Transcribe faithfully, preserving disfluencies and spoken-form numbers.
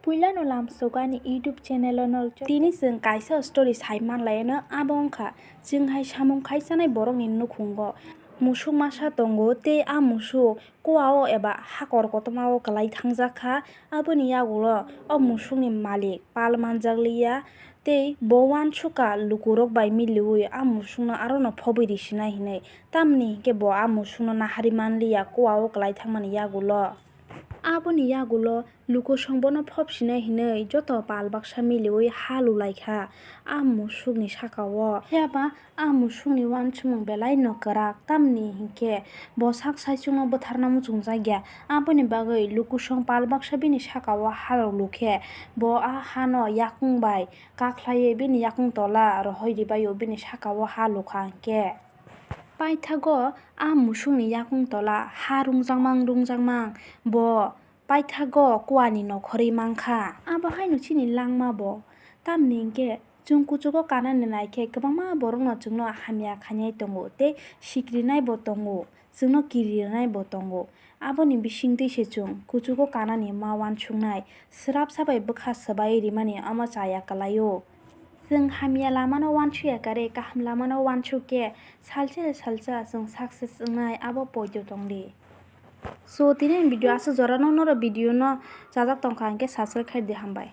Puilano lamsogani YouTube channel o norok tini chwng kaisa story sai manlaino, abo wngkha chwng hai samung khaisanai borokni nukhungo musuk masa tongo tei a musuk kuao eba hakor kotormao kwlai thangjak kha. Aboni yagulo o musukni malik pal manjak liya tei bo uansukha lukurok bai miliui a musukno arono phobwi risinai hinwi, tamni hinkhe bo a musukno nahari manliya kuao kwlai thangmani yagulo. Aboni yagulo lukusong bono phopsinai hinwi joto pal baksa miliui ha lulaikha a musukni sakao. Phiya ba a musukni uansukmung belai no kwrak, tamni hinkhe bo sak saichungno bwtharna muchungjakya. Aboni bagwi lukusong pal baksa bini sakao ha rw lukhe bo a hano yakung bai kakhlaiwi bini yakung tola rohoi ribaio bini sakao ha lukha hinkhe. Paithago a musukni yakung tola ha rungjakmang rungjakmang bo paithago kuani nokhorwi mankha. Abo haino chini langma bo. Tamni hinkhe chwng kuchugo kanani naikhe kwbangma borokno chwngno hamya khainai tongo tei sikrinai bo tongo, chwngno kirirnai bo tongo. Aboni bisingtwi se chwng kuchugo kanani ma uansuknai, swrapsa bai bwkha swbai rimani omo chaya kwlaio. Chwng hamya lamano uansukya kare, kaham lamano uansuk khe salsa salsa chwng success wngnai, abo poito tongdi. So, tini ni video aswk jorano, norok video no chajak tongkha hinkhe subscribe khaidi, hambai.